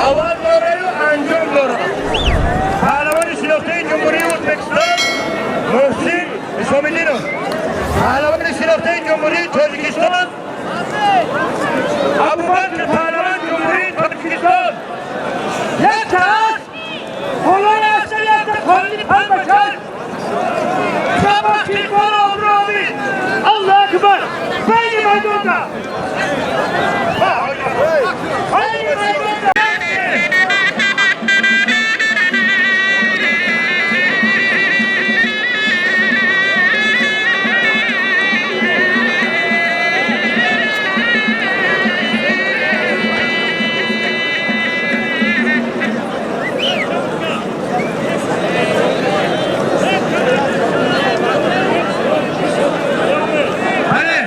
Аввал дораю анҷом дорад. Паҳлавони шинохтаи Ҷумҳурии Ӯзбекистон Муҳсин Исомиддинов, паҳлавони шинохтаи Ҷумҳурии Тоҷикистон Абубакр, паҳлавони Ҷумҳурии Тоҷикистон. Як аст, болои аста якта қонуни панбашар. Чапа оброви. Аллоҳ акбар. Байни майдонда. Байни майдонда. Бале.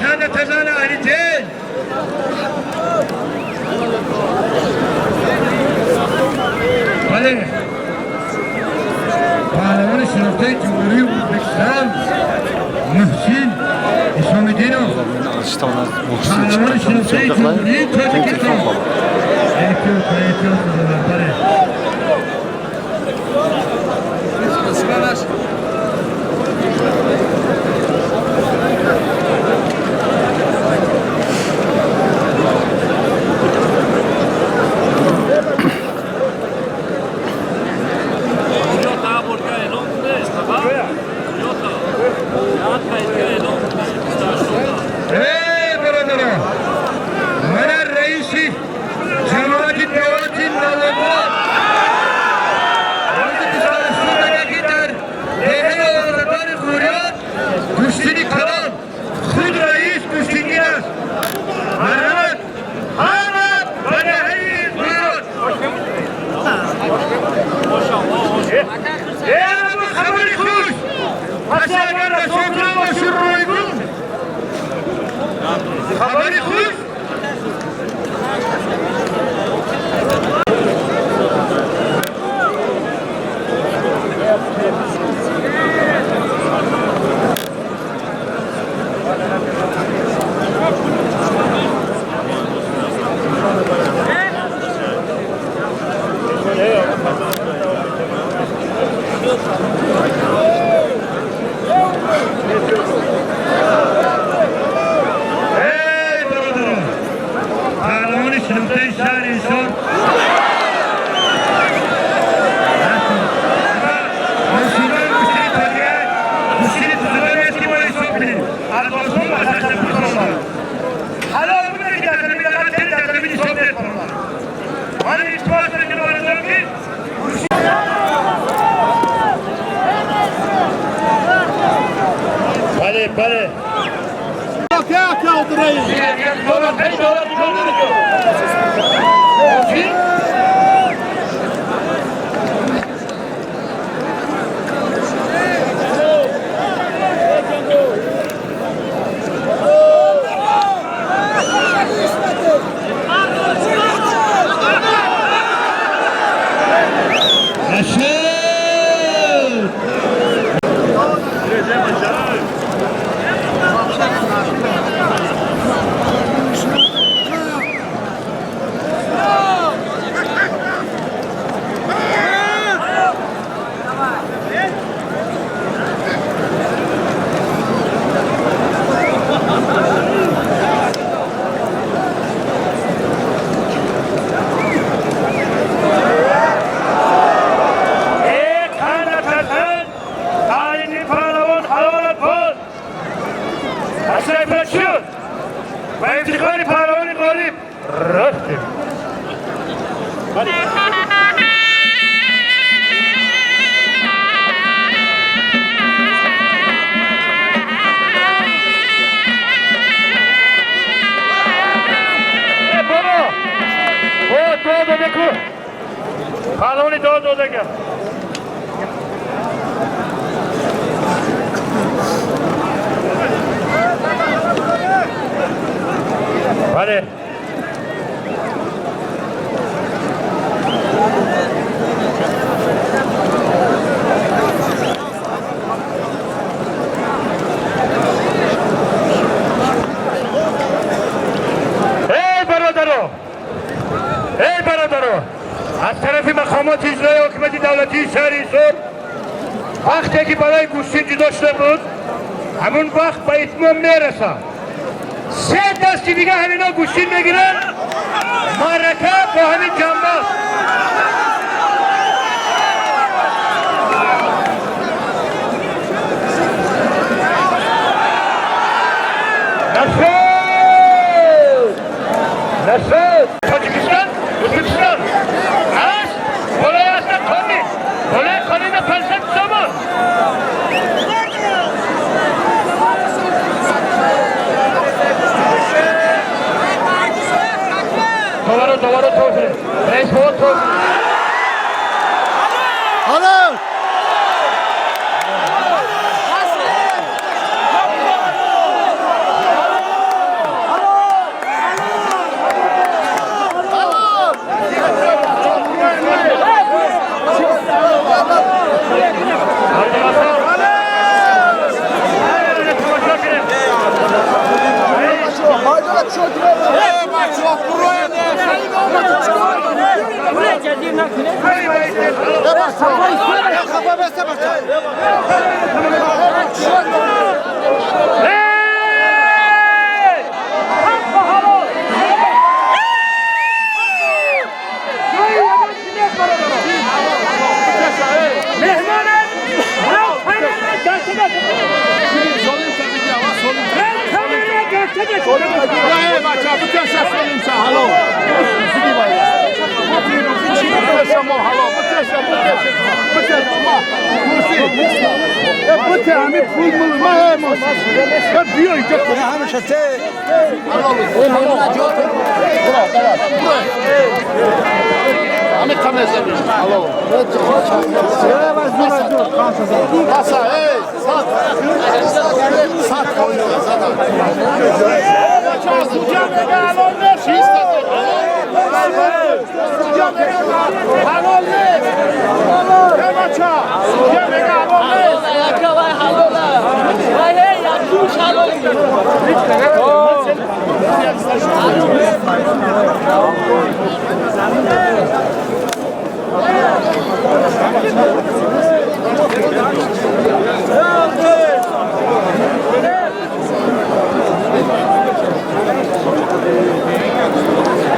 Ханатазана алиҷен. Бале, паҳлавони шинохтаи Ҷумҳурии Ӯзбекистон Муҳсин Исомиддинов, паҳлавони шинохтаи Ҷумҳурии Тоҷикистон. Эҳтиёт, эҳтиёт, бале. Эй, бародарон, мана раиси ҷамоати деҳоти Навобод рӯзи 28 ки дар деҳаи оворадори Ғӯриёт гӯштини калон, худ раис гӯштингир аст. Марҳамат, ҳама ба деҳаи Ғӯриёт. Хабари хуш, пас агар расокунам боши ройгун. Хабари хуш. Эй, бародарон, паҳлавони шинохтаи шаҳри Ҳисор мусибаи гӯштини тоҷик, гӯштини тузударест, ки мо ҳисоб кунем аз осон ба ташаббус омад. Ҳалол буде, ки дар замини қатл, дар замини ҳисоб нест, бародар. Ман илтимос мекунам, бародарон, ки бале, бале. Паҳлавон аз шуд ва ифтихори паҳлавони ғолиб рафтем. Бобо, о, дод дода ку, паҳлавони дод додага. Бале. Эй бародаро, эй бародаро, аз тарафи мақомоти иҷрои ҳокимияти давлатии шаҳри Ҳисор вақте ки барои гӯштин ҷудо шуда буд, ҳамун вақт ба итмом мерасад. Се дасти дига ҳамино гӯштин мегиранд, маърака бо ҳамин ҷанбаст. Нашуд! Нашуд! Тоҷикистон, Ӯзбекистон. Аз болои аста қони, болои қонина 500 сомон. Доваро, доваро то раис бобо то. Halal! Тамошо кунед. Ey! Ҳаққу ҳалол! Меҳмонат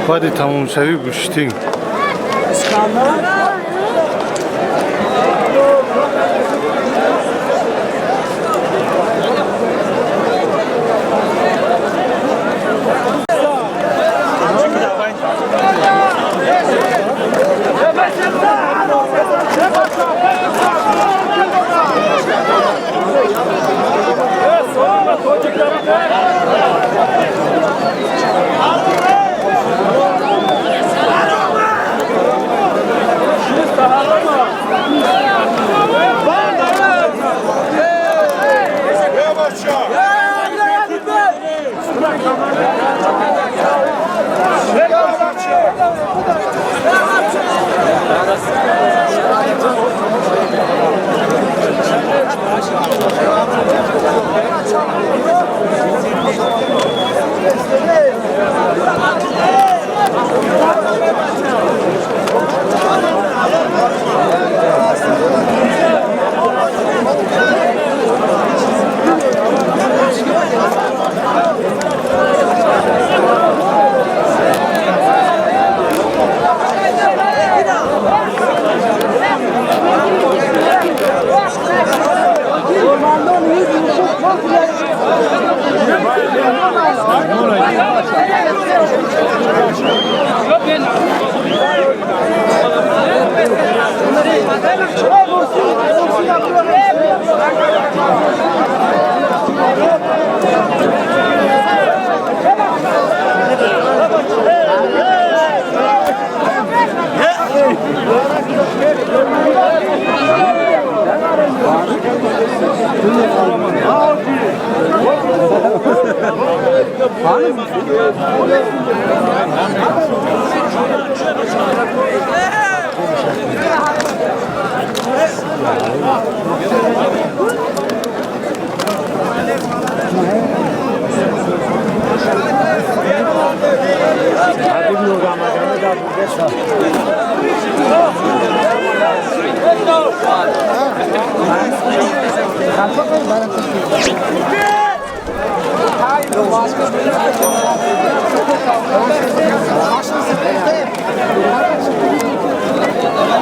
Баъди тамомшавӣ гӯштин.